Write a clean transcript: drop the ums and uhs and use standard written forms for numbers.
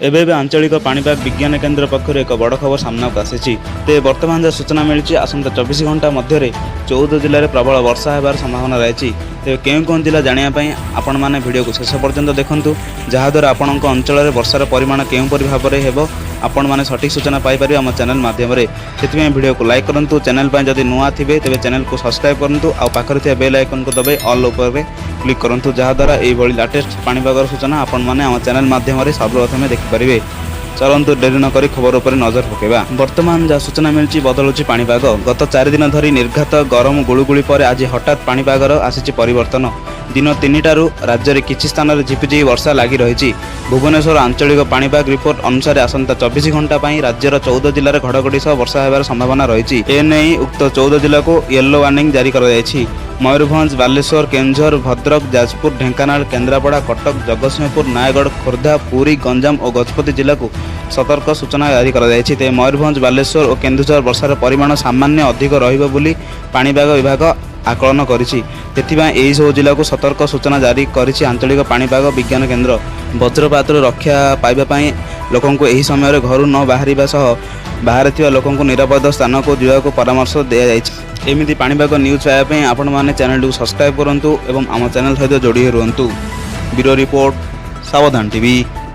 ଏବେ ଏବେ ଆଞ୍ଚଳିକ ପାଣିପାଗ ବିଜ୍ଞାନ କେନ୍ଦ୍ର ପକ୍ଷରୁ ଏକ ବଡ଼ ଖବର ସାମ୍ନାକୁ ଆସିଛି। ତେବେ ବର୍ତ୍ତମାନ ଯାହା ସୂଚନା ମିଳିଛି, ଆସନ୍ତା 24 ଘଣ୍ଟା ମଧ୍ୟରେ 14 ଜିଲ୍ଲାରେ ପ୍ରବଳ ବର୍ଷା ହେବାର ସମ୍ଭାବନା ରହିଛି। ତେବେ କେଉଁ କେଉଁ ଜିଲ୍ଲା ଜାଣିବା ପାଇଁ ଆପଣମାନେ ଭିଡ଼ିଓକୁ ଶେଷ ପର୍ଯ୍ୟନ୍ତ ଦେଖନ୍ତୁ, ଯାହାଦ୍ୱାରା ଆପଣଙ୍କ ଅଞ୍ଚଳରେ ବର୍ଷାର ପରିମାଣ କେଉଁପରି ଭାବରେ ହେବ, ଆପଣମାନେ ସଠିକ୍ ସୂଚନା ପାଇପାରିବେ ଆମ ଚ୍ୟାନେଲ୍ ମାଧ୍ୟମରେ। ସେଥିପାଇଁ ଭିଡ଼ିଓକୁ ଲାଇକ୍ କରନ୍ତୁ। ଚ୍ୟାନେଲ୍ ପାଇଁ ଯଦି ନୂଆ ଥିବେ, ତେବେ ଚ୍ୟାନେଲକୁ ସବସ୍କ୍ରାଇବ୍ କରନ୍ତୁ ଆଉ ପାଖରେ ଥିବା ବେଲ୍ ଆଇକନ୍କୁ ଦବାଇ ଅଲ୍ ଉପରେ କ୍ଲିକ୍ କରନ୍ତୁ, ଯାହାଦ୍ୱାରା ଏଇଭଳି ଲାଟେଷ୍ଟ ପାଣିପାଗର ସୂଚନା ଆପଣମାନେ ଆମ ଚ୍ୟାନେଲ୍ ମାଧ୍ୟମରେ ସର୍ବପ୍ରଥମେ ଦେଖିପାରିବେ। ଚାଲନ୍ତୁ, ଡେରି ନକରି ଖବର ଉପରେ ନଜର ପକାଇବା। ବର୍ତ୍ତମାନ ଯାହା ସୂଚନା ମିଳିଛି, ବଦଳୁଛି ପାଣିପାଗ। ଗତ 4 ଦିନ ଧରି ନିର୍ଘାତ ଗରମ ଗୁଳୁଗୁଳି ପରେ ଆଜି ହଠାତ୍ ପାଣିପାଗର ଆସିଛି ପରିବର୍ତ୍ତନ। ଦିନ 3ଟାରୁ ରାଜ୍ୟରେ କିଛି ସ୍ଥାନରେ ଝିପିଝିପି ବର୍ଷା ଲାଗି ରହିଛି। ଭୁବନେଶ୍ୱର ଆଞ୍ଚଳିକ ପାଣିପାଗ ରିପୋର୍ଟ ଅନୁସାରେ ଆସନ୍ତା 24 ଘଣ୍ଟା ପାଇଁ ରାଜ୍ୟର 14 ଜିଲ୍ଲାରେ ଘଡ଼ଘଡ଼ି ସହ ବର୍ଷା ହେବାର ସମ୍ଭାବନା ରହିଛି। ଏନେଇ ଉକ୍ତ 14 ଜିଲ୍ଲାକୁ ୟେଲୋ ୱାର୍ଣ୍ଣିଂ ଜାରି କରାଯାଇଛି। ମୟୂରଭଞ୍ଜ, ବାଲେଶ୍ୱର, କେନ୍ଦୁଝର, ଭଦ୍ରକ, ଯାଜପୁର, ଢେଙ୍କାନାଳ, କେନ୍ଦ୍ରାପଡ଼ା, କଟକ, ଜଗତସିଂହପୁର, ନୟାଗଡ଼, ଖୋର୍ଦ୍ଧା, ପୁରୀ, ଗଞ୍ଜାମ ଓ ଗଜପତି ଜିଲ୍ଲାକୁ ସତର୍କ ସୂଚନା ଜାରି କରାଯାଇଛି। ତେବେ ମୟୂରଭଞ୍ଜ, ବାଲେଶ୍ୱର ଓ କେନ୍ଦୁଝର ବର୍ଷାର ପରିମାଣ ସାମାନ୍ୟ ଅଧିକ ରହିବ ବୋଲି ପାଣିପାଗ ବିଭାଗ ଆକଳନ କରିଛି। ସେଥିପାଇଁ ଏହିସବୁ ଜିଲ୍ଲାକୁ ସତର୍କ ସୂଚନା ଜାରି କରିଛି ଆଞ୍ଚଳିକ ପାଣିପାଗ ବିଜ୍ଞାନ କେନ୍ଦ୍ର। ବଜ୍ରପାତରୁ ରକ୍ଷା ପାଇବା ପାଇଁ ଲୋକଙ୍କୁ ଏହି ସମୟରେ ଘରୁ ନ ବାହାରିବା ସହ ବାହାରେ ଥିବା ଲୋକଙ୍କୁ ନିରାପଦ ସ୍ଥାନକୁ ଯିବାକୁ ପରାମର୍ଶ ଦିଆଯାଇଛି। ଏମିତି ପାଣିପାଗ ନ୍ୟୁଜ୍ ପାଇବା ପାଇଁ ଆପଣମାନେ ଚ୍ୟାନେଲଟିକୁ ସବସ୍କ୍ରାଇବ୍ କରନ୍ତୁ ଏବଂ ଆମ ଚ୍ୟାନେଲ ସହିତ ଯୋଡ଼ି ହୋଇ ରୁହନ୍ତୁ। ବ୍ୟୁରୋ ରିପୋର୍ଟ, ସାବଧାନ ଟିଭି।